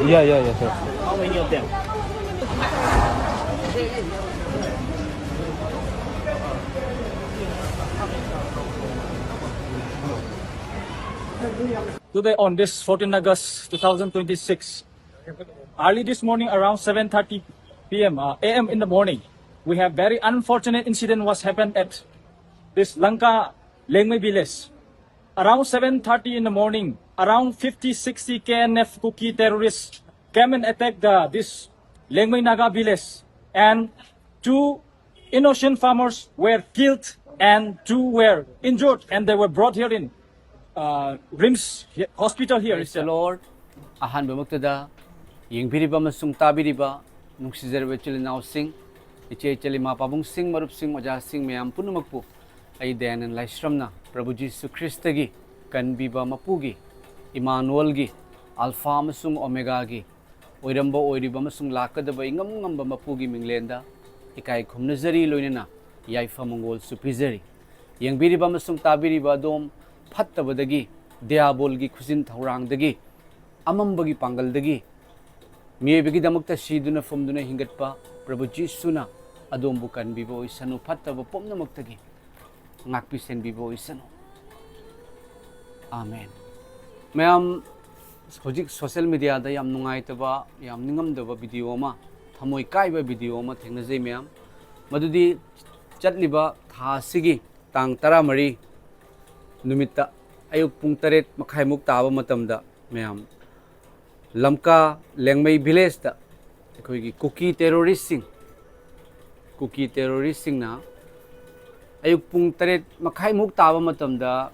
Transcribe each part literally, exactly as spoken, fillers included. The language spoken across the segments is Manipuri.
Yeah, yeah, yeah, sir. Today, on this fourteen August two thousand twenty-six, early this morning, around seven thirty p m, uh, a m in the morning, we have very unfortunate incident was happened at this Lanka Lengmei village. Around seven thirty in the morning, around fifty, sixty K N F Kuki terrorists came and attacked the, this Lengmei Naga village, and two innocent farmers were killed and two were injured, and they were brought here in uh, RIMS hospital here. Praise the Lord. ꯑꯍꯥꯟꯕꯃꯛꯇꯗ ꯌꯦꯡꯕꯤꯔꯤꯕ ꯑꯃꯁꯨꯡ ꯇꯥꯕꯤꯔꯤꯕ ꯅꯨꯡꯁꯤꯖꯔꯕ ꯏꯆꯤꯜ ꯏꯅꯥꯎꯁꯤꯡ, ꯏꯆꯦ ꯏꯆꯜ, ꯏꯃꯥ ꯄꯥꯕꯨꯡꯁꯤꯡ, ꯃꯔꯨꯞꯁꯤꯡ, ꯑꯣꯖꯥꯁꯤꯡ ꯃꯌꯥꯝ ꯄꯨꯝꯅꯃꯛꯄꯨ ꯑꯩ ꯗꯌꯥꯅꯟ ꯂꯥꯏꯁ꯭ꯔꯝꯅ ꯄ꯭ꯔꯚꯨ ꯖꯤꯁꯨ ꯈ꯭ꯔꯤꯁꯇꯒꯤ, ꯀꯟꯕꯤꯕ ꯃꯄꯨꯒꯤ, ꯏꯃꯥꯅꯨꯑꯦꯜꯒꯤ, ꯑꯜꯐꯥ ꯑꯃꯁꯨꯡ ꯑꯣꯃꯦꯒꯥꯒꯤ, ꯑꯣꯏꯔꯝꯕ, ꯑꯣꯏꯔꯤꯕ ꯑꯃꯁꯨꯡ ꯂꯥꯛꯀꯗꯕ ꯏꯉꯝ ꯉꯝꯕ ꯃꯄꯨꯒꯤ ꯃꯤꯡꯂꯦꯟꯗ ꯏꯀꯥꯏ ꯈꯨꯝꯅꯖꯔꯤ, ꯂꯣꯏꯅꯅ ꯌꯥꯏꯐ ꯃꯪꯒꯣꯜꯁꯨ ꯄꯤꯖꯔꯤ꯫ ꯌꯦꯡꯕꯤꯔꯤꯕ ꯑꯃꯁꯨꯡ ꯇꯥꯕꯤꯔꯤꯕ ꯑꯗꯣꯝ ꯐꯠꯇꯕꯗꯒꯤ, ꯗꯤꯌꯥꯕꯣꯜꯒꯤ ꯈꯨꯖꯤꯟ ꯊꯧꯔꯥꯡꯗꯒꯤ, ꯑꯃꯝꯕꯒꯤ ꯄꯥꯡꯒꯜꯗꯒꯤ ꯃꯤꯑꯣꯏꯕꯒꯤꯗꯃꯛꯇ ꯁꯤꯗꯨꯅ ꯐꯨꯝꯗꯨꯅ ꯍꯤꯡꯒꯠꯄ ꯄ꯭ꯔꯚꯨ ꯖꯤꯁꯨꯅ ꯑꯗꯣꯝꯕꯨ ꯀꯟꯕꯤꯕ ꯑꯣꯏꯁꯅꯨ, ꯐꯠꯇꯕ ꯄꯨꯝꯅꯃꯛꯇꯒꯤ ꯉꯥꯛꯄꯤ ꯁꯦꯟꯕꯤꯕ ꯑꯣꯏꯁꯅꯨ꯫ ꯑꯥꯃꯦꯟ꯫ ꯃꯌꯥꯝ, ꯍꯧꯖꯤꯛ ꯁꯣꯁꯦꯜ ꯃꯤꯗꯤꯌꯥꯗ ꯌꯥꯝ ꯅꯨꯡꯉꯥꯏꯇꯕ, ꯌꯥꯝ ꯅꯤꯡꯉꯝꯗꯕ ꯚꯤꯗꯤꯑꯣ ꯑꯃ, ꯊꯃꯣꯏ ꯀꯥꯏꯕ ꯚꯤꯗꯤꯑꯣ ꯑꯃ ꯊꯦꯡꯅꯖꯩ ꯃꯌꯥꯝ꯫ ꯃꯗꯨꯗꯤ ꯆꯠꯂꯤꯕ ꯊꯥ ꯑꯁꯤꯒꯤ ꯇꯥꯡ ꯇꯔꯥꯃꯔꯤ ꯅꯨꯃꯤꯠꯇ ꯑꯌꯨꯛ ꯄꯨꯡ ꯇꯔꯦꯠ ꯃꯈꯥꯏꯃꯨꯛ ꯇꯥꯕ ꯃꯇꯝꯗ ꯃꯌꯥꯝ, ꯂꯝꯀꯥ ꯂꯦꯡꯃꯩ ꯚꯤꯂꯦꯖꯇ ꯑꯩꯈꯣꯏꯒꯤ ꯀꯨꯀꯤ ꯇꯦꯔꯣꯔꯤꯁꯁꯤꯡ, ꯀꯨꯀꯤ ꯇꯦꯔꯣꯔꯤꯁꯁꯤꯡꯅ ꯑꯌꯨꯛ ꯄꯨꯡ ꯇꯔꯦꯠ ꯃꯈꯥꯏꯃꯨꯛ ꯇꯥꯕ ꯃꯇꯝꯗ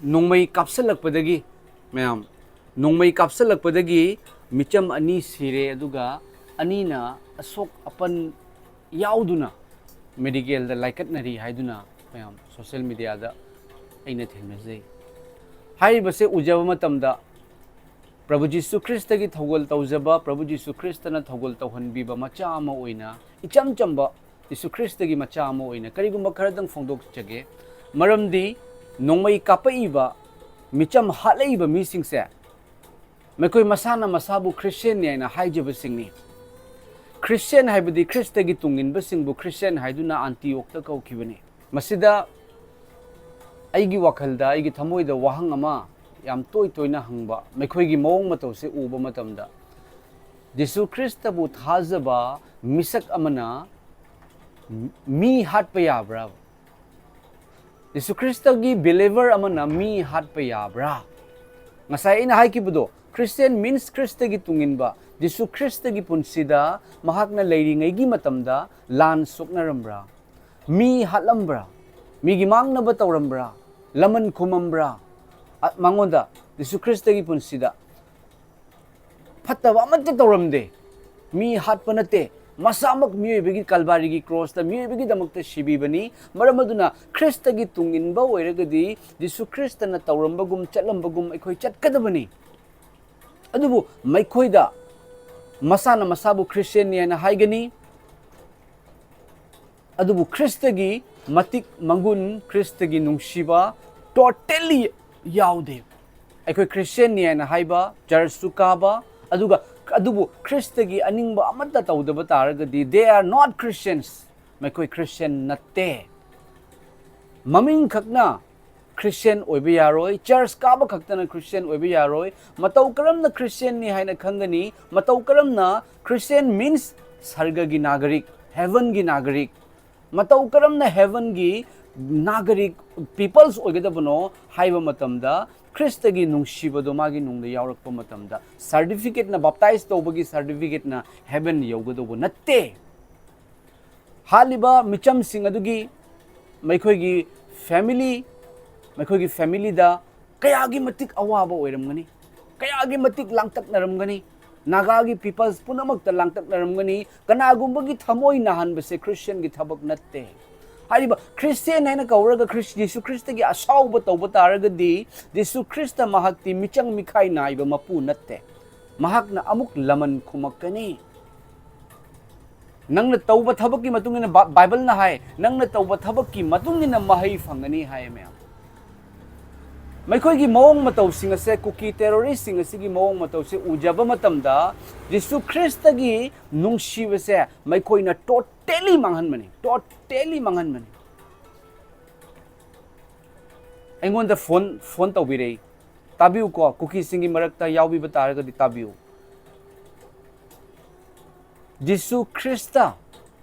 ꯅꯣꯡꯃꯩ ꯀꯥꯞꯁꯤꯜꯂꯛꯄꯗꯒꯤ, ꯃꯌꯥꯝ, ꯅꯣꯡꯃꯩ ꯀꯥꯞꯁꯤꯜꯂꯛꯄꯗꯒꯤ ꯃꯤꯆꯝ ꯑꯅꯤ ꯁꯤꯔꯦ, ꯑꯗꯨꯒ ꯑꯅꯤꯅ ꯑꯁꯣꯛ ꯑꯄꯟ ꯌꯥꯎꯗꯨꯅ ꯃꯦꯗꯤꯀꯦꯜꯗ ꯂꯥꯏꯀꯠꯅꯔꯤ ꯍꯥꯏꯗꯨꯅ ꯃꯌꯥꯝ ꯁꯣꯁꯦꯜ ꯃꯤꯗꯤꯌꯥꯗ ꯑꯩꯅ ꯊꯦꯡꯅꯖꯩ꯫ ꯍꯥꯏꯔꯤꯕꯁꯦ ꯎꯖꯕ ꯃꯇꯝꯗ ꯄ꯭ꯔꯚꯨ ꯖꯤꯁꯨ ꯈ꯭ꯔꯤꯁꯇꯒꯤ ꯊꯧꯒꯜ ꯇꯧꯖꯕ, ꯄ꯭ꯔꯚꯨ ꯖꯤꯁꯨ ꯈ꯭ꯔꯤꯁꯇꯅ ꯊꯧꯒꯜ ꯇꯧꯍꯟꯕꯤꯕ ꯃꯆꯥ ꯑꯃ ꯑꯣꯏꯅ, ꯏꯆꯝ ꯆꯝꯕ ꯖꯤꯁꯨ ꯈ꯭ꯔꯤꯁꯇꯒꯤ ꯃꯆꯥ ꯑꯃ ꯑꯣꯏꯅ ꯀꯔꯤꯒꯨꯝꯕ ꯈꯔꯗꯪ ꯐꯣꯡꯗꯣꯛꯆꯒꯦ꯫ ꯃꯔꯝꯗꯤ ꯅꯣꯡꯃꯩ ꯀꯥꯞꯄꯛꯏꯕ, ꯃꯤꯆꯝ ꯍꯥꯠꯂꯛꯏꯕ ꯃꯤꯁꯤꯡꯁꯦ ꯃꯈꯣꯏ ꯃꯁꯥꯅ ꯃꯁꯥꯕꯨ ꯈ꯭ꯔꯤꯁꯇꯤꯌꯥꯟꯅꯤ ꯍꯥꯏꯅ ꯍꯥꯏꯖꯕꯁꯤꯡꯅꯤ꯫ ꯈ꯭ꯔꯤꯁꯇꯤꯌꯥꯟ ꯍꯥꯏꯕꯗꯤ ꯈ꯭ꯔꯤꯁꯇꯒꯤ ꯇꯨꯡꯏꯟꯕꯁꯤꯡꯕꯨ ꯈ꯭ꯔꯤꯁꯇꯤꯌꯥꯟ ꯍꯥꯏꯗꯨꯅ ꯑꯟꯇꯤꯌꯣꯛꯇ ꯀꯧꯈꯤꯕꯅꯤ꯫ ꯃꯁꯤꯗ ꯑꯩꯒꯤ ꯋꯥꯈꯜꯗ, ꯑꯩꯒꯤ ꯊꯃꯣꯏꯗ ꯋꯥꯍꯪ ꯑꯃ ꯌꯥꯝ ꯇꯣꯏ ꯇꯣꯏꯅ ꯍꯪꯕ, ꯃꯈꯣꯏꯒꯤ ꯃꯑꯣꯡ ꯃꯇꯧꯁꯦ ꯎꯕ ꯃꯇꯝꯗ, ꯖꯤꯁꯨ ꯈ꯭ꯔꯤꯁꯇꯕꯨ ꯊꯥꯖꯕ ꯃꯤꯁꯛ ꯑꯃꯅ ꯃꯤ ꯍꯥꯠꯄ ꯌꯥꯕ꯭ꯔꯥ? ꯖꯤꯁꯨ ꯈ꯭ꯔꯤꯁꯇꯒꯤ ꯕꯤꯂꯤꯚꯔ ꯑꯃꯅ ꯃꯤ ꯍꯥꯠꯄ ꯌꯥꯕ꯭ꯔꯥ? ꯉꯁꯥꯏ ꯑꯩꯅ ꯍꯥꯏꯈꯤꯕꯗꯣ, ꯈ꯭ꯔꯤꯁꯇꯤꯌꯥꯟ ꯃꯤꯟꯁ ꯈ꯭ꯔꯤꯁꯇꯒꯤ ꯇꯨꯡꯏꯟꯕ꯫ ꯖꯤꯁꯨ ꯈ꯭ꯔꯤꯁꯇꯒꯤ ꯄꯨꯟꯁꯤꯗ ꯃꯍꯥꯛꯅ ꯂꯩꯔꯤꯉꯩꯒꯤ ꯃꯇꯝꯗ ꯂꯥꯟ ꯁꯣꯛꯅꯔꯝꯕ꯭ꯔꯥ? ꯃꯤ ꯍꯥꯠꯂꯝꯕ꯭ꯔꯥ? ꯃꯤꯒꯤ ꯃꯥꯡꯅꯕ ꯇꯧꯔꯝꯕ꯭ꯔꯥ? ꯂꯃꯟ ꯈꯨꯝꯃꯝꯕ꯭ꯔꯥ? ꯑ, ꯃꯉꯣꯟꯗ, ꯖꯤꯁꯨ ꯈ꯭ꯔꯤꯁꯇꯒꯤ ꯄꯨꯟꯁꯤꯗ ꯐꯠꯇꯕ ꯑꯃꯠꯇ ꯇꯧꯔꯝꯗꯦ꯫ ꯃꯤ ꯍꯥꯠꯄ ꯅꯠꯇꯦ, ꯃꯁꯥꯃꯛ ꯃꯤꯑꯣꯏꯕꯒꯤ ꯀꯜꯕꯥꯔꯤꯒꯤ ꯀ꯭ꯔꯣꯁꯇ ꯃꯤꯑꯣꯏꯕꯒꯤꯗꯃꯛꯇ ꯁꯤꯕꯤꯕꯅꯤ꯫ ꯃꯔꯝ ꯑꯗꯨꯅ ꯈ꯭ꯔꯤꯁꯇꯒꯤ ꯇꯨꯡ ꯏꯟꯕ ꯑꯣꯏꯔꯒꯗꯤ ꯖꯤꯁꯨ ꯈ꯭ꯔꯤꯁꯇꯅ ꯇꯧꯔꯝꯕꯒꯨꯝ ꯆꯠꯂꯝꯕꯒꯨꯝ ꯑꯩꯈꯣꯏ ꯆꯠꯀꯗꯕꯅꯤ꯫ ꯑꯗꯨꯕꯨ ꯃꯈꯣꯏꯗ ꯃꯁꯥꯅ ꯃꯁꯥꯕꯨ ꯈ꯭ꯔꯤꯁꯇꯤꯌꯥꯟꯅꯤ ꯍꯥꯏꯅ ꯍꯥꯏꯒꯅꯤ, ꯑꯗꯨꯕꯨ ꯈ꯭ꯔꯤꯁꯇꯒꯤ ꯃꯇꯤꯛ ꯃꯒꯨꯟ, ꯈ꯭ꯔꯤꯁꯇꯒꯤ ꯅꯨꯡꯁꯤꯕ totally ꯌꯥꯎꯗꯦ꯫ ꯑꯩꯈꯣꯏ ꯈ꯭ꯔꯤꯁꯇꯤꯌꯥꯟꯅꯤ ꯍꯥꯏꯅ ꯍꯥꯏꯕ, ꯆꯔꯆꯁꯨ ꯀꯥꯕ, ꯑꯗꯨꯒ ꯑꯗꯨꯕꯨ ꯈ꯭ꯔꯤꯁꯇꯒꯤ ꯑꯅꯤꯡꯕ ꯑꯃꯠꯇ ꯇꯧꯗꯕ ꯇꯥꯔꯒꯗꯤ they are not Christians꯫ ꯃꯈꯣꯏ ꯈ꯭ꯔꯤꯁꯇꯤꯌꯥꯟ ꯅꯠꯇꯦ꯫ ꯃꯃꯤꯡꯈꯛꯅ ꯈ꯭ꯔꯤꯁꯇꯤꯌꯥꯟ ꯑꯣꯏꯕ ꯌꯥꯔꯣꯏ, ꯆꯔꯆ ꯀꯥꯕ ꯈꯛꯇꯅ ꯈ꯭ꯔꯤꯁꯇꯤꯌꯥꯟ ꯑꯣꯏꯕ ꯌꯥꯔꯣꯏ꯫ ꯃꯇꯧ ꯀꯔꯝꯅ ꯈ꯭ꯔꯤꯁꯇꯤꯌꯥꯟꯅꯤ ꯍꯥꯏꯅ ꯈꯪꯒꯅꯤ? ꯃꯇꯧ ꯀꯔꯝꯅ, ꯈ꯭ꯔꯤꯁꯇꯤꯌꯥꯟ ꯃꯤꯟꯁ ꯁꯔꯒꯒꯤ ꯅꯥꯒꯔꯤꯛ, ꯍꯦꯚꯟꯒꯤ ꯅꯥꯒꯔꯤꯛ꯫ ꯃꯇꯧ ꯀꯔꯝꯅ ꯍꯦꯚꯟꯒꯤ ꯅꯥꯒꯔꯤꯛ, ꯄꯤꯄꯜꯁ ꯑꯣꯏꯒꯗꯕꯅꯣ ꯍꯥꯏꯕ ꯃꯇꯝꯗ, ꯈ꯭ꯔꯤꯁꯇꯒꯤ ꯅꯨꯡꯁꯤꯕꯗꯣ ꯃꯥꯒꯤ ꯅꯨꯡꯗ ꯌꯥꯎꯔꯛꯄ ꯃꯇꯝꯗ, ꯁꯥꯔꯇꯤꯐꯤꯀꯦꯠꯅ, ꯕꯥꯞꯇꯥꯏꯖ ꯇꯧꯕꯒꯤ ꯁꯥꯔꯇꯤꯐꯤꯀꯦꯠꯅ ꯍꯦꯚꯟ ꯌꯧꯒꯗꯧꯕ ꯅꯠꯇꯦ꯫ ꯍꯥꯠꯂꯤꯕ ꯃꯤꯆꯝꯁꯤꯡ ꯑꯗꯨꯒꯤ ꯃꯈꯣꯏꯒꯤ ꯐꯦꯃꯤꯂꯤ, ꯃꯈꯣꯏꯒꯤ ꯐꯦꯃꯤꯂꯤꯗ ꯀꯌꯥꯒꯤ ꯃꯇꯤꯛ ꯑꯋꯥꯕ ꯑꯣꯏꯔꯝꯒꯅꯤ, ꯀꯌꯥꯒꯤ ꯃꯇꯤꯛ ꯂꯥꯡꯇꯛꯅꯔꯝꯒꯅꯤ꯫ ꯅꯥꯒꯥꯒꯤ ꯄꯤꯄꯜꯁ ꯄꯨꯝꯅꯃꯛꯇ ꯂꯥꯡꯇꯛꯅꯔꯝꯒꯅꯤ꯫ ꯀꯅꯥꯒꯨꯝꯕꯒꯤ ꯊꯃꯣꯏ ꯅꯥꯍꯟꯕꯁꯦ ꯈ꯭ꯔꯤꯁꯇꯤꯌꯥꯟꯒꯤ ꯊꯕꯛ ꯅꯠꯇꯦ꯫ ꯍꯥꯏꯔꯤꯕ ꯈ꯭ꯔꯤꯁꯇꯤꯌꯥꯟ ꯍꯥꯏꯅ ꯀꯧꯔꯒ ꯈ꯭ꯔꯤꯁ-, ꯖꯤꯁꯨ ꯈ꯭ꯔꯤꯁꯇꯒꯤ ꯑꯁꯥꯎꯕ ꯇꯧꯕ ꯇꯥꯔꯒꯗꯤ, ꯖꯤꯁꯨ ꯈ꯭ꯔꯤꯁꯇ ꯃꯍꯥꯛꯇꯤ ꯃꯤꯆꯪ ꯃꯤꯈꯥꯏ ꯅꯥꯏꯕ ꯃꯄꯨ ꯅꯠꯇꯦ꯫ ꯃꯍꯥꯛꯅ ꯑꯃꯨꯛ ꯂꯃꯟ ꯈꯨꯝꯃꯛꯀꯅꯤ꯫ ꯅꯪꯅ ꯇꯧꯕ ꯊꯕꯛꯀꯤ ꯃꯇꯨꯡ ꯏꯟꯅ ꯕꯥ-, ꯕꯥꯏꯕꯜꯅ ꯍꯥꯏ, "ꯅꯪꯅ ꯇꯧꯕ ꯊꯕꯛꯀꯤ ꯃꯇꯨꯡ ꯏꯟꯅ ꯃꯍꯩ ꯐꯪꯒꯅꯤ" ꯍꯥꯏꯌꯦ ꯃꯌꯥꯝ꯫ ꯃꯈꯣꯏꯒꯤ ꯃꯑꯣꯡ ꯃꯇꯧꯁꯤꯡ ꯑꯁꯦ, ꯀꯨꯀꯤ ꯇꯦꯔꯣꯔꯤꯁꯁꯤꯡ ꯑꯁꯤꯒꯤ ꯃꯑꯣꯡ ꯃꯇꯧꯁꯦ ꯎꯖꯕ ꯃꯇꯝꯗ, ꯖꯤꯁꯨ ꯈ꯭ꯔꯤꯁꯇꯒꯤ ꯅꯨꯡꯁꯤꯕꯁꯦ ꯃꯈꯣꯏꯅ ꯇꯣꯇꯦꯂꯤ ꯃꯥꯡꯍꯟꯕꯅꯤ, ꯇꯣꯇꯦꯂꯤ ꯃꯥꯡꯍꯟꯕꯅꯤ꯫ ꯑꯩꯉꯣꯟꯗ ꯐꯣꯟ, ꯐꯣꯟ ꯇꯧꯕꯤꯔꯛꯏ꯫ ꯇꯥꯕꯤꯌꯨꯀꯣ, ꯀꯨꯀꯤꯁꯤꯡꯒꯤ ꯃꯔꯛꯇ ꯌꯥꯎꯕꯤꯕ ꯇꯥꯔꯒꯗꯤ ꯇꯥꯕꯤꯌꯨ꯫ ꯖꯤꯁꯨ ꯈ꯭ꯔꯤꯁꯇ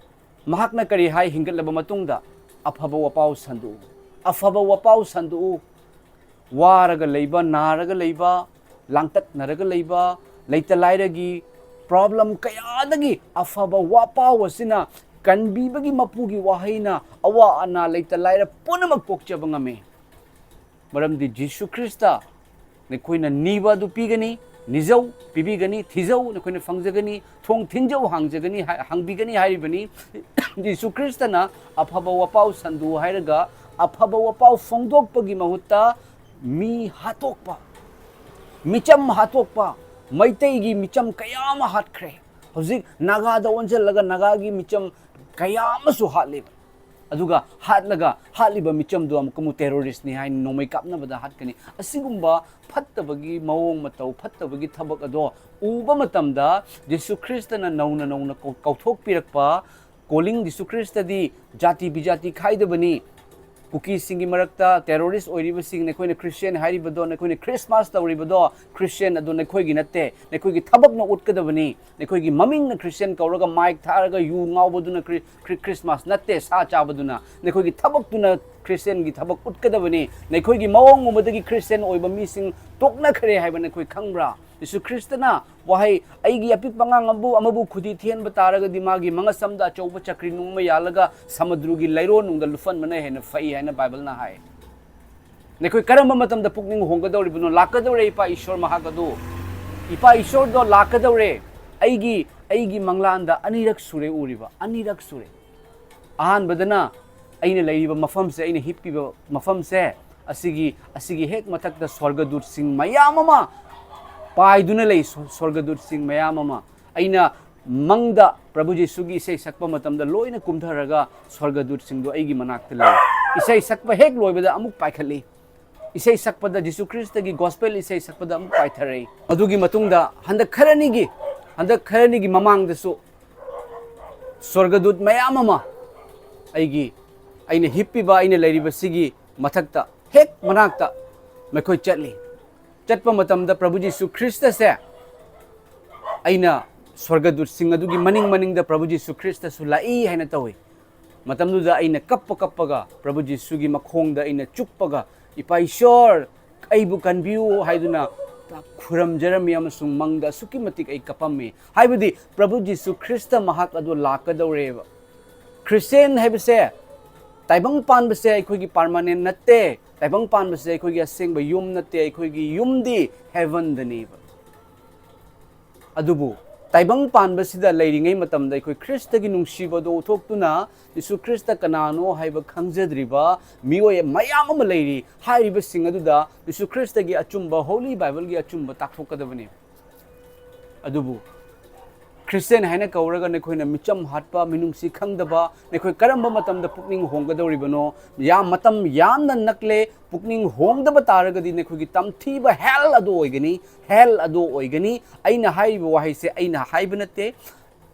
ꯃꯍꯥꯛꯅ ꯀꯔꯤ ꯍꯥꯏ? ꯍꯤꯡꯒꯠꯂꯕ ꯃꯇꯨꯡꯗ ꯑꯐꯕ ꯋꯥꯄꯥꯎ ꯁꯟꯗꯣꯛꯎ, ꯑꯐꯕ ꯋꯥꯄꯥꯎ ꯁꯟꯗꯣꯛꯎ꯫ ꯋꯥꯔꯒ ꯂꯩꯕ, ꯅꯥꯔꯒ ꯂꯩꯕ, ꯂꯥꯡꯇꯛꯅꯔꯒ ꯂꯩꯕ, ꯂꯩꯇ ꯂꯥꯏꯔꯒꯤ ꯄ꯭ꯔꯣꯕ꯭ꯂꯦꯝ ꯀꯌꯥꯗꯒꯤ ꯑꯐꯕ ꯋꯥꯄꯥꯎ ꯑꯁꯤꯅ, ꯀꯟꯕꯤꯕꯒꯤ ꯃꯄꯨꯒꯤ ꯋꯥꯍꯩꯅ ꯑꯋꯥ ꯑꯅꯥ, ꯂꯩꯇ ꯂꯥꯏꯔ ꯄꯨꯝꯅꯃꯛ ꯀꯣꯛꯆꯕ ꯉꯝꯃꯤ꯫ ꯃꯔꯝꯗꯤ ꯖꯤꯁꯨ ꯈ꯭ꯔꯤꯁꯇ, "ꯅꯈꯣꯏꯅ ꯅꯤꯕ ꯑꯗꯨ ꯄꯤꯒꯅꯤ, ꯅꯤꯖꯧ, ꯄꯤꯕꯤꯒꯅꯤ, ꯊꯤꯖꯧ, ꯅꯈꯣꯏꯅ ꯐꯪꯖꯒꯅꯤ, ꯊꯣꯡ ꯊꯤꯟꯖꯧ, ꯍꯥꯡꯖꯒꯅꯤ ꯍꯥꯏ-, ꯍꯥꯡꯕꯤꯒꯅꯤ" ꯍꯥꯏꯔꯤꯕꯅꯤ꯫ ꯖꯤꯁꯨ ꯈ꯭ꯔꯤꯁꯇꯅ ꯑꯐꯕ ꯋꯥꯄꯥꯎ ꯁꯟꯗꯣꯛꯎ ꯍꯥꯏꯔꯒ, ꯑꯐꯕ ꯋꯥꯄꯥꯎ ꯐꯣꯡꯗꯣꯛꯄꯒꯤ ꯃꯍꯨꯠꯇ ꯃꯤ ꯍꯥꯠꯇꯣꯛꯄ, ꯃꯤꯆꯝ ꯍꯥꯠꯇꯣꯛꯄ, ꯃꯩꯇꯩꯒꯤ ꯃꯤꯆꯝ ꯀꯌꯥ ꯑꯃ ꯍꯥꯠꯈ꯭ꯔꯦ꯫ ꯍꯧꯖꯤꯛ ꯅꯥꯒꯥꯗ ꯑꯣꯟꯁꯤꯜꯂꯒ ꯅꯥꯒꯥꯒꯤ ꯃꯤꯆꯝ ꯀꯌꯥ ꯑꯃꯁꯨ ꯍꯥꯠꯂꯦꯕ꯫ ꯑꯗꯨꯒ ꯍꯥꯠꯂꯒ, ꯍꯥꯠꯂꯤꯕ ꯃꯤꯆꯝꯗꯣ ꯑꯃꯨꯛꯀ ꯑꯃꯨꯛ ꯇꯦꯔꯣꯔꯤꯁ꯭ꯠꯅꯤ ꯍꯥꯏꯅ ꯅꯣꯡꯃꯩ ꯀꯥꯞꯅꯕꯗ ꯍꯥꯠꯀꯅꯤ꯫ ꯑꯁꯤꯒꯨꯝꯕ ꯐꯠꯇꯕꯒꯤ ꯃꯑꯣꯡ ꯃꯇꯧ, ꯐꯠꯇꯕꯒꯤ ꯊꯕꯛ ꯑꯗꯣ ꯎꯕ ꯃꯇꯝꯗ, ꯖꯤꯁꯨ ꯈ꯭ꯔꯤꯁꯇꯅ ꯅꯧꯅ ꯅꯧꯅ ꯀꯧ-, ꯀꯧꯊꯣꯛꯄꯤꯔꯛꯄ ꯀꯣꯂꯤꯡ, ꯖꯤꯁꯨ ꯈ꯭ꯔꯤꯁꯇꯗꯤ ꯖꯥꯇꯤ ꯕꯤꯖꯥꯇꯤ ꯈꯥꯏꯗꯕꯅꯤ꯫ ꯀꯨꯀꯤꯁꯤꯡꯒꯤ ꯃꯔꯛꯇ ꯇꯦꯔꯣꯔꯤꯁ꯭ꯠ ꯑꯣꯏꯔꯤꯕꯁꯤꯡ, ꯅꯈꯣꯏꯅ ꯈ꯭ꯔꯤꯁꯇꯤꯌꯥꯟ ꯍꯥꯏꯔꯤꯕꯗꯣ, ꯅꯈꯣꯏꯅ ꯈ꯭ꯔꯤꯁꯃꯥꯁ ꯇꯧꯔꯤꯕꯗꯣ, ꯈ꯭ꯔꯤꯁꯇꯤꯌꯥꯟ ꯑꯗꯣ ꯅꯈꯣꯏꯒꯤ ꯅꯠꯇꯦ, ꯅꯈꯣꯏꯒꯤ ꯊꯕꯛꯅ ꯎꯠꯀꯗꯕꯅꯤ꯫ ꯅꯈꯣꯏꯒꯤ ꯃꯃꯤꯡꯅ ꯈ꯭ꯔꯤꯁꯇꯤꯌꯥꯟ ꯀꯧꯔꯒ ꯃꯥꯏꯛ ꯊꯥꯔꯒ ꯌꯨ ꯉꯥꯎꯕꯗꯨꯅ ꯈ꯭ꯔꯤ-, ꯈ꯭ꯔꯤ-, ꯈ꯭ꯔꯤꯁꯃꯥꯁ ꯅꯠꯇꯦ, ꯁꯥ ꯆꯥꯕꯗꯨꯅ꯫ ꯅꯈꯣꯏꯒꯤ ꯊꯕꯛꯇꯨꯅ ꯈ꯭ꯔꯤꯁꯇꯤꯌꯥꯟꯒꯤ ꯊꯕꯛ ꯎꯠꯀꯗꯕꯅꯤ꯫ ꯅꯈꯣꯏꯒꯤ ꯃꯑꯣꯡ ꯎꯕꯗꯒꯤ ꯈ꯭ꯔꯤꯁꯇꯤꯌꯥꯟ ꯑꯣꯏꯕ ꯃꯤꯁꯤꯡ ꯇꯣꯛꯅꯈ꯭ꯔꯦ ꯍꯥꯏꯕ ꯅꯈꯣꯏ ꯈꯪꯕ꯭ꯔꯥ? ꯖꯤꯁꯨ ꯈ꯭ꯔꯤꯁꯇꯅ ꯋꯥꯍꯩ, "ꯑꯩꯒꯤ ꯑꯄꯤꯛꯄ ꯑꯉꯥꯡ ꯑꯃꯕꯨ, ꯑꯃꯕꯨ ꯈꯨꯗꯤ ꯊꯤꯍꯟꯕ ꯇꯥꯔꯒꯗꯤ, ꯃꯥꯒꯤ ꯃꯉꯛꯁꯝꯗ ꯑꯆꯧꯕ ꯆꯀ꯭ꯔꯤ ꯅꯨꯡ ꯑꯃ ꯌꯥꯜꯂꯒ ꯁꯃꯨꯗ꯭ꯔꯒꯤ ꯂꯩꯔꯣꯟꯅꯨꯡꯗ ꯂꯨꯞꯍꯟꯕꯅ ꯍꯦꯟꯅ ꯐꯩ" ꯍꯥꯏꯅ ꯕꯥꯏꯕꯜꯅ ꯍꯥꯏ꯫ ꯅꯈꯣꯏ ꯀꯔꯝꯕ ꯃꯇꯝꯗ ꯄꯨꯛꯅꯤꯡ ꯍꯣꯡꯒꯗꯧꯔꯤꯕꯅꯣ? ꯂꯥꯛꯀꯗꯧꯔꯦ ꯏꯄꯥ ꯏꯁꯣꯔ ꯃꯍꯥꯛ ꯑꯗꯨ꯫ ꯏꯄꯥ ꯏꯁꯣꯔꯗꯣ ꯂꯥꯛꯀꯗꯧꯔꯦ꯫ ꯑꯩꯒꯤ, ꯑꯩꯒꯤ ꯃꯪꯂꯥꯟꯗ ꯑꯅꯤꯔꯛ ꯁꯨꯔꯦ ꯎꯔꯤꯕ, ꯑꯅꯤꯔꯛ ꯁꯨꯔꯦ꯫ ꯑꯍꯥꯟꯕꯗꯅ ꯑꯩꯅ ꯂꯩꯔꯤꯕ ꯃꯐꯝꯁꯦ, ꯑꯩꯅ ꯍꯤꯞꯄꯤꯕ ꯃꯐꯝꯁꯦ, ꯑꯁꯤꯒꯤ, ꯑꯁꯤꯒꯤ ꯍꯦꯛ ꯃꯊꯛꯇ ꯁ꯭ꯋꯔꯒꯗꯨꯠꯁꯤꯡ ꯃꯌꯥꯝ ꯑꯃ ꯄꯥꯏꯗꯨꯅ ꯂꯩ, ꯁ꯭ꯋ-, ꯁ꯭ꯋꯔꯒꯗꯨꯠꯁꯤꯡ ꯃꯌꯥꯝ ꯑꯃ꯫ ꯑꯩꯅ ꯃꯪꯗ ꯄ꯭ꯔꯚꯨ ꯖꯤꯁꯨꯒꯤ ꯏꯁꯩ ꯁꯛꯄ ꯃꯇꯝꯗ ꯂꯣꯏꯅ ꯀꯨꯝꯊꯔꯒ ꯁ꯭ꯋꯔꯒꯗꯨꯠꯁꯤꯡꯗꯣ ꯑꯩꯒꯤ ꯃꯅꯥꯛꯇ ꯂꯩ꯫ ꯏꯁꯩ ꯁꯛꯄ ꯍꯦꯛ ꯂꯣꯏꯕꯗ ꯑꯃꯨꯛ ꯄꯥꯏꯈꯠꯂꯤ꯫ ꯏꯁꯩ ꯁꯛꯄꯗ, ꯖꯤꯁꯨ ꯈ꯭ꯔꯤꯁꯇꯒꯤ ꯒꯣꯁꯄꯦꯜ ꯏꯁꯩ ꯁꯛꯄꯗ ꯑꯃꯨꯛ ꯄꯥꯏꯊꯔꯛꯏ꯫ ꯑꯗꯨꯒꯤ ꯃꯇꯨꯡꯗ ꯍꯟꯗꯛ ꯈꯔꯅꯤꯒꯤ, ꯍꯟꯗꯛ ꯈꯔꯅꯤꯒꯤ ꯃꯃꯥꯡꯗꯁꯨ ꯁ꯭ꯋꯔꯒꯗꯨꯠ ꯃꯌꯥꯝ ꯑꯃ ꯑꯩꯒꯤ, ꯑꯩꯅ ꯍꯤꯞꯄꯤꯕ, ꯑꯩꯅ ꯂꯩꯔꯤꯕꯁꯤꯒꯤ ꯃꯊꯛꯇ, ꯍꯦꯛ ꯃꯅꯥꯛꯇ ꯃꯈꯣꯏ ꯆꯠꯂꯤ꯫ ꯆꯠꯄ ꯃꯇꯝꯗ ꯄ꯭ꯔꯚꯨ ꯖꯤꯁꯨ ꯈ꯭ꯔꯤꯁꯇꯁꯦ ꯑꯩꯅ ꯁ꯭ꯋꯔꯒꯗꯨꯠꯁꯤꯡ ꯑꯗꯨꯒꯤ ꯃꯅꯤꯡ ꯃꯅꯤꯡꯗ ꯄ꯭ꯔꯚꯨ ꯖꯤꯁꯨ ꯈ꯭ꯔꯤꯁꯇꯁꯨ ꯂꯥꯛꯏ ꯍꯥꯏꯅ ꯇꯧꯏ꯫ ꯃꯇꯝꯗꯨꯗ ꯑꯩꯅ ꯀꯞꯄ ꯀꯞꯄꯒ ꯄ꯭ꯔꯚꯨ ꯖꯤꯁꯨꯒꯤ ꯃꯈꯣꯡꯗ ꯑꯩꯅ ꯆꯨꯞꯄꯒ, "ꯏꯄꯥ ꯏꯁꯣꯔ, ꯑꯩꯕꯨ ꯀꯟꯕꯤꯌꯨ" ꯍꯥꯏꯗꯨꯅ ꯈꯨꯔꯝꯖꯔꯝꯃꯤ ꯑꯃꯁꯨꯡ ꯃꯪꯗ ꯑꯁꯨꯛꯀꯤ ꯃꯇꯤꯛ ꯑꯩ ꯀꯞꯄꯝꯃꯤ꯫ ꯍꯥꯏꯕꯗꯤ ꯄ꯭ꯔꯚꯨ ꯖꯤꯁꯨ ꯈ꯭ꯔꯤꯁꯇ ꯃꯍꯥꯛ ꯑꯗꯨ ꯂꯥꯛꯀꯗꯧꯔꯦꯕ꯫ ꯈ꯭ꯔꯤꯁꯇꯦꯟ ꯍꯥꯏꯕꯁꯦ, ꯇꯥꯏꯕꯪ ꯄꯥꯟꯕꯁꯦ ꯑꯩꯈꯣꯏꯒꯤ ꯄꯥꯔꯃꯥꯅꯦꯟ ꯅꯠꯇꯦ꯫ ꯇꯥꯏꯕꯪ ꯄꯥꯟꯕꯁꯦ ꯑꯩꯈꯣꯏꯒꯤ ꯑꯁꯦꯡꯕ ꯌꯨꯝ ꯅꯠꯇꯦ꯫ ꯑꯩꯈꯣꯏꯒꯤ ꯌꯨꯝꯗꯤ ꯍꯦꯚꯟꯗꯅꯦꯕ꯫ ꯑꯗꯨꯕꯨ ꯇꯥꯏꯕꯪ ꯄꯥꯟꯕꯁꯤꯗ ꯂꯩꯔꯤꯉꯩ ꯃꯇꯝꯗ ꯑꯩꯈꯣꯏ ꯈ꯭ꯔꯤꯁꯇꯒꯤ ꯅꯨꯡꯁꯤꯕꯗꯣ ꯎꯠꯊꯣꯛꯇꯨꯅ, ꯖꯤꯁꯨ ꯈ꯭ꯔꯤꯁꯇ ꯀꯅꯥꯅꯣ ꯍꯥꯏꯕ ꯈꯪꯖꯗ꯭ꯔꯤꯕ ꯃꯤꯑꯣꯏ ꯃꯌꯥꯝ ꯑꯃ ꯂꯩꯔꯤ꯫ ꯍꯥꯏꯔꯤꯕꯁꯤꯡ ꯑꯗꯨꯗ ꯖꯤꯁꯨ ꯈ꯭ꯔꯤꯁꯇꯒꯤ ꯑꯆꯨꯝꯕ, ꯍꯣꯂꯤ ꯕꯥꯏꯕꯜꯒꯤ ꯑꯆꯨꯝꯕ ꯇꯥꯛꯊꯣꯛꯀꯗꯕꯅꯤ꯫ ꯑꯗꯨꯕꯨ ꯈ꯭ꯔꯤꯁꯇꯦꯟ ꯍꯥꯏꯅ ꯀꯧꯔꯒ ꯅꯈꯣꯏꯅ ꯃꯤꯆꯝ ꯍꯥꯠꯄ, ꯃꯤꯅꯨꯡꯁꯤ ꯈꯪꯗꯕ, ꯅꯈꯣꯏ ꯀꯔꯝꯕ ꯃꯇꯝꯗ ꯄꯨꯛꯅꯤꯡ ꯍꯣꯡꯒꯗꯧꯔꯤꯕꯅꯣ? ꯌꯥꯝ, ꯃꯇꯝ ꯌꯥꯝꯅ ꯅꯛꯂꯦ꯫ ꯄꯨꯛꯅꯤꯡ ꯍꯣꯡꯗꯕ ꯇꯥꯔꯒꯗꯤ ꯅꯈꯣꯏꯒꯤ ꯇꯝꯊꯤꯕ ꯍꯦꯜ ꯑꯗꯨ ꯑꯣꯏꯒꯅꯤ, ꯍꯦꯜ ꯑꯗꯨ ꯑꯣꯏꯒꯅꯤ꯫ ꯑꯩꯅ ꯍꯥꯏꯔꯤꯕ ꯋꯥꯍꯩꯁꯦ ꯑꯩꯅ ꯍꯥꯏꯕ ꯅꯠꯇꯦ꯫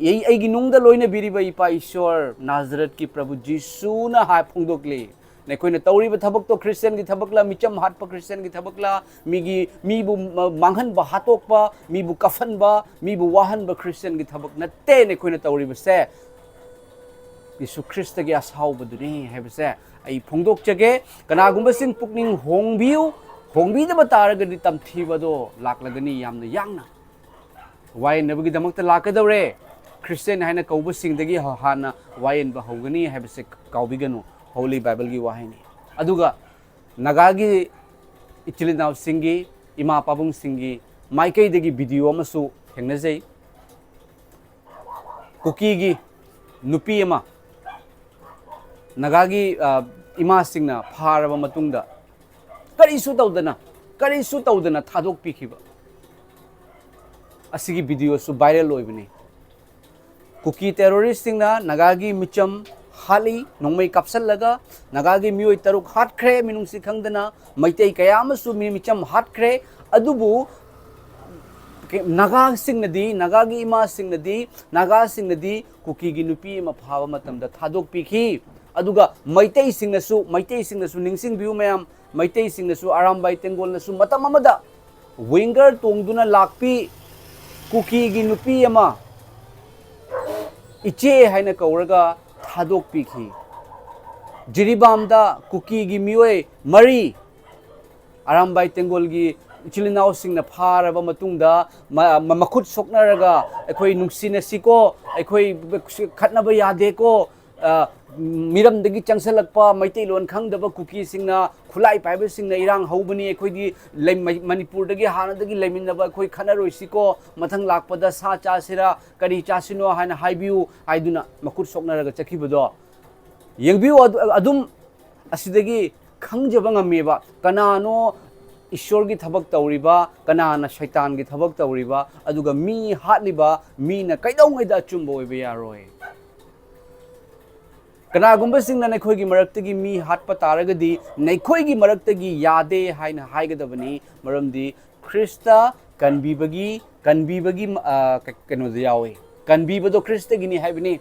ꯑꯩ, ꯑꯩꯒꯤ ꯅꯨꯡꯗ ꯂꯣꯏꯅꯕꯤꯔꯤꯕ ꯏꯄꯥ ꯏꯁꯣꯔ ꯅꯥꯖꯔꯠꯀꯤ ꯄ꯭ꯔꯚꯨ ꯖꯤꯁꯨꯅ ꯍꯥꯏ ꯐꯣꯡꯗꯣꯛꯂꯤ꯫ ꯅꯈꯣꯏꯅ ꯇꯧꯔꯤꯕ ꯊꯕꯛꯇꯣ ꯈ꯭ꯔꯤꯁꯇꯤꯌꯥꯟꯒꯤ ꯊꯕꯛꯂ, ꯃꯤꯆꯝ ꯍꯥꯠꯄ ꯈ꯭ꯔꯤꯁꯇꯤꯌꯥꯟꯒꯤ ꯊꯕꯛꯂ, ꯃꯤꯒꯤ, ꯃꯤꯕꯨ ꯃ-, ꯃꯥꯡꯍꯟꯕ, ꯍꯥꯠꯇꯣꯛꯄ, ꯃꯤꯕꯨ ꯀꯞꯍꯟꯕ, ꯃꯤꯕꯨ ꯋꯥꯍꯟꯕ ꯈ꯭ꯔꯤꯁꯇꯤꯌꯥꯟꯒꯤ ꯊꯕꯛ ꯅꯠꯇꯦ ꯅꯈꯣꯏꯅ ꯇꯧꯔꯤꯕꯁꯦ꯫ ꯖꯤꯁꯨ ꯈ꯭ꯔꯤꯁꯇꯒꯤ ꯑꯁꯥꯎꯕꯗꯨꯅꯤ ꯍꯥꯏꯕꯁꯦ ꯑꯩ ꯐꯣꯡꯗꯣꯛꯆꯒꯦ꯫ ꯀꯅꯥꯒꯨꯝꯕꯁꯤꯡ ꯄꯨꯛꯅꯤꯡ ꯍꯣꯡꯕꯤꯌꯨ, ꯍꯣꯡꯕꯤꯗꯕ ꯇꯥꯔꯒꯗꯤ ꯇꯝꯊꯤꯕꯗꯣ ꯂꯥꯛꯂꯒꯅꯤ ꯌꯥꯝꯅ ꯌꯥꯡꯅ꯫ ꯋꯥꯌꯦꯟꯅꯕꯒꯤꯗꯃꯛꯇ ꯂꯥꯛꯀꯗꯧꯔꯦ꯫ ꯈ꯭ꯔꯤꯁꯇꯤꯌꯥꯟ ꯍꯥꯏꯅ ꯀꯧꯕꯁꯤꯡꯗꯒꯤ ꯍ-, ꯍꯥꯟꯅ ꯋꯥꯌꯦꯟꯕ ꯍꯧꯒꯅꯤ ꯍꯥꯏꯕꯁꯦ ꯀꯥꯎꯕꯤꯒꯅꯨ꯫ ꯍꯣꯂꯤ ꯕꯥꯏꯕꯜꯒꯤ ꯋꯥꯍꯩꯅꯤ꯫ ꯑꯗꯨꯒ ꯅꯥꯒꯥꯒꯤ ꯏꯆꯤꯜ ꯏꯅꯥꯎꯁꯤꯡꯒꯤ, ꯏꯃꯥ ꯄꯥꯕꯨꯡꯁꯤꯡꯒꯤ ꯃꯥꯏꯀꯩꯗꯒꯤ ꯚꯤꯗꯤꯑꯣ ꯑꯃꯁꯨ ꯊꯦꯡꯅꯖꯩ꯫ ꯀꯨꯀꯤꯒꯤ ꯅꯨꯄꯤ ꯑꯃ ꯅꯥꯒꯥꯒꯤ, ꯑ, ꯏꯃꯥꯁꯤꯡꯅ ꯐꯥꯔꯕ ꯃꯇꯨꯡꯗ ꯀꯔꯤꯁꯨ ꯇꯧꯗꯅ, ꯀꯔꯤꯁꯨ ꯇꯧꯗꯅ ꯊꯥꯗꯣꯛꯄꯤꯈꯤꯕ ꯑꯁꯤꯒꯤ ꯚꯤꯗꯤꯑꯣꯁꯨ ꯚꯥꯏꯔꯦꯜ ꯑꯣꯏꯕꯅꯤ꯫ ꯀꯨꯀꯤ ꯇꯦꯔꯣꯔꯤꯁꯁꯤꯡꯅ ꯅꯥꯒꯥꯒꯤ ꯃꯤꯆꯝ ꯍꯥꯠꯂꯤ, ꯅꯣꯡꯃꯩ ꯀꯥꯞꯁꯤꯜꯂꯒ ꯅꯥꯒꯥꯒꯤ ꯃꯤꯑꯣꯏ ꯇꯔꯨꯛ ꯍꯥꯠꯈ꯭ꯔꯦ, ꯃꯤꯅꯨꯡꯁꯤ ꯈꯪꯗꯅ꯫ ꯃꯩꯇꯩ ꯀꯌꯥ ꯑꯃꯁꯨ ꯃꯤ ꯃꯤꯆꯝ ꯍꯥꯠꯈ꯭ꯔꯦ꯫ ꯑꯗꯨꯕꯨ ꯅꯥꯒꯥꯁꯤꯡꯅꯗꯤ, ꯅꯥꯒꯥꯒꯤ ꯏꯃꯥꯁꯤꯡꯅꯗꯤ, ꯅꯥꯒꯥꯁꯤꯡꯅꯗꯤ ꯀꯨꯀꯤꯒꯤ ꯅꯨꯄꯤ ꯑꯃ ꯐꯥꯕ ꯃꯇꯝꯗ ꯊꯥꯗꯣꯛꯄꯤꯈꯤ꯫ ꯑꯗꯨꯒ ꯃꯩꯇꯩꯁꯤꯡꯅꯁꯨ, ꯃꯩꯇꯩꯁꯤꯡꯅꯁꯨ ꯅꯤꯡꯁꯤꯡꯕꯤꯌꯨ ꯃꯌꯥꯝ, ꯃꯩꯇꯩꯁꯤꯡꯅꯁꯨ, ꯑꯔꯥꯝꯕꯥꯏ ꯇꯦꯡꯒꯣꯜꯅꯁꯨ ꯃꯇꯝ ꯑꯃꯗ ꯋꯤꯡꯒꯔ ꯇꯣꯡꯗꯨꯅ ꯂꯥꯛꯄꯤ ꯀꯨꯀꯤꯒꯤ ꯅꯨꯄꯤ ꯑꯃ ꯏꯆꯦ ꯍꯥꯏꯅ ꯀꯧꯔꯒ ꯊꯥꯗꯣꯛꯄꯤꯈꯤ꯫ ꯖꯤꯔꯤꯕꯥꯝꯗ ꯀꯨꯀꯤꯒꯤ ꯃꯤꯑꯣꯏ ꯃꯔꯤ ꯑꯔꯥꯝꯕꯥꯏ ꯇꯦꯡꯒꯣꯜꯒꯤ ꯏꯆꯤꯜ ꯏꯅꯥꯎꯁꯤꯡꯅ ꯐꯥꯔꯕ ꯃꯇꯨꯡꯗ ꯃ-, ꯃ-, ꯃꯈꯨꯠ ꯁꯣꯛꯅꯔꯒ, "ꯑꯩꯈꯣꯏ ꯅꯨꯡꯁꯤꯅꯁꯤꯀꯣ, ꯑꯩꯈꯣꯏ ꯈꯠꯅꯕ ꯌꯥꯗꯦꯀꯣ, ꯑ, ꯃꯤꯔꯝꯗꯒꯤ ꯆꯪꯁꯤꯜꯂꯛꯄ ꯃꯩꯇꯩꯂꯣꯟ ꯈꯪꯗꯕ ꯀꯨꯀꯤꯁꯤꯡꯅ, ꯈꯨꯠꯂꯥꯏ ꯄꯥꯏꯕꯁꯤꯡꯅ ꯏꯔꯥꯡ ꯍꯧꯕꯅꯤ, ꯑꯩꯈꯣꯏꯗꯤ ꯂꯩ-, ꯃꯩ-, ꯃꯅꯤꯄꯨꯔꯗꯒꯤ ꯍꯥꯟꯅꯗꯒꯤ ꯂꯩꯃꯤꯟꯅꯕ ꯑꯩꯈꯣꯏ ꯈꯠꯅꯔꯣꯏꯁꯤꯀꯣ, ꯃꯊꯪ ꯂꯥꯛꯄꯗ ꯁꯥ ꯆꯥꯁꯤꯔꯥ, ꯀꯔꯤ ꯆꯥꯁꯤꯅꯣ ꯍꯥꯏꯅ ꯍꯥꯏꯕꯤꯌꯨ" ꯍꯥꯏꯗꯨꯅ ꯃꯈꯨꯠ ꯁꯣꯛꯅꯔꯒ ꯆꯠꯈꯤꯕꯗꯣ ꯌꯦꯡꯕꯤꯌꯨ꯫ ꯑꯗꯨ, ꯑꯗꯨꯝ ꯑꯁꯤꯗꯒꯤ ꯈꯪꯖꯕ ꯉꯝꯃꯦꯕ, ꯀꯅꯥꯅꯣ ꯏꯁꯣꯔꯒꯤ ꯊꯕꯛ ꯇꯧꯔꯤꯕ, ꯀꯅꯥꯅ ꯁꯩꯇꯥꯟꯒꯤ ꯊꯕꯛ ꯇꯧꯔꯤꯕ, ꯑꯗꯨꯒ ꯃꯤ ꯍꯥꯠꯂꯤꯕ ꯃꯤꯅ ꯀꯩꯗꯧꯉꯩꯗ ꯑꯆꯨꯝꯕ ꯑꯣꯏꯕ ꯌꯥꯔꯣꯏ꯫ ꯀꯅꯥꯒꯨꯝꯕꯁꯤꯡꯅ ꯅꯈꯣꯏꯒꯤ ꯃꯔꯛꯇꯒꯤ ꯃꯤ ꯍꯥꯠꯄ ꯇꯥꯔꯒꯗꯤ, ꯅꯈꯣꯏꯒꯤ ꯃꯔꯛꯇꯒꯤ ꯌꯥꯗꯦ ꯍꯥꯏꯅ ꯍꯥꯏꯒꯗꯕꯅꯤ, ꯃꯔꯝꯗꯤ ꯈ꯭ꯔꯤꯁꯇ ꯀꯟꯕꯤꯕꯒꯤ, ꯀꯟꯕꯤꯕꯒꯤ, ꯑ, ꯀ-, ꯀꯩꯅꯣꯗ ꯌꯥꯎꯏ꯫ ꯀꯟꯕꯤꯕꯗꯣ ꯈ꯭ꯔꯤꯁꯇꯒꯤꯅꯤ ꯍꯥꯏꯕꯅꯤ,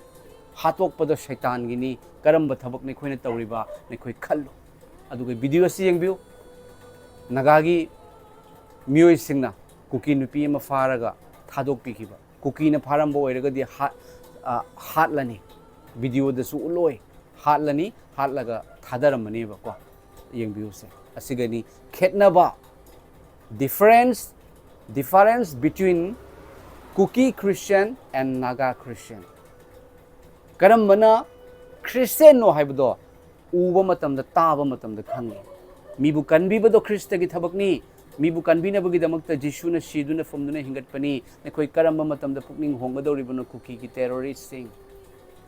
ꯍꯥꯠꯇꯣꯛꯄꯗꯣ ꯁꯩꯇꯥꯟꯒꯤꯅꯤ꯫ ꯀꯔꯝꯕ ꯊꯕꯛꯅꯤ ꯑꯩꯈꯣꯏꯅ ꯇꯧꯔꯤꯕ? ꯅꯈꯣꯏ ꯈꯜꯂꯨ꯫ ꯑꯗꯨꯒ ꯚꯤꯗꯤꯑꯣ ꯑꯁꯤ ꯌꯦꯡꯕꯤꯌꯨ꯫ ꯅꯥꯒꯥꯒꯤ ꯃꯤꯑꯣꯏꯁꯤꯡꯅ ꯀꯨꯀꯤ ꯅꯨꯄꯤ ꯑꯃ ꯐꯥꯔꯒ ꯊꯥꯗꯣꯛꯄꯤꯈꯤꯕ꯫ ꯀꯨꯀꯤꯅ ꯐꯥꯔꯝꯕ ꯑꯣꯏꯔꯒꯗꯤ ꯍꯥꯠ-, ꯑ, ꯍꯥꯠꯂꯅꯤ꯫ ꯚꯤꯗꯤꯑꯣꯗꯁꯨ ꯎꯠꯂꯣꯏ꯫ ꯍꯥꯠꯂꯅꯤ, ꯍꯥꯠꯂꯒ ꯊꯥꯗꯔꯝꯃꯅꯦꯕꯀꯣ꯫ ꯌꯦꯡꯕꯤꯌꯨꯁꯦ꯫ ꯑꯁꯤꯒꯅꯤ ꯈꯦꯠꯅꯕ, difference, difference between Kuki Christian and Naga Christian꯫ ꯀꯔꯝꯕꯅ ꯈ꯭ꯔꯤꯁꯇꯦꯟꯅꯣ ꯍꯥꯏꯕꯗꯣ ꯎꯕ ꯃꯇꯝꯗ, ꯇꯥꯕ ꯃꯇꯝꯗ ꯈꯪꯉꯤ꯫ ꯃꯤꯕꯨ ꯀꯟꯕꯤꯕꯗꯣ ꯈ꯭ꯔꯤꯁꯇꯒꯤ ꯊꯕꯛꯅꯤ꯫ ꯃꯤꯕꯨ ꯀꯟꯕꯤꯅꯕꯒꯤꯗꯃꯛꯇ ꯖꯤꯁꯨꯅ ꯁꯤꯗꯨꯅ ꯐꯨꯝꯗꯨꯅ ꯍꯤꯡꯒꯠꯄꯅꯤ꯫ ꯅꯈꯣꯏ ꯀꯔꯝꯕ ꯃꯇꯝꯗ ꯄꯨꯛꯅꯤꯡ ꯍꯣꯡꯒꯗꯧꯔꯤꯕꯅꯣ, ꯀꯨꯀꯤꯒꯤ terroristꯁꯤꯡ?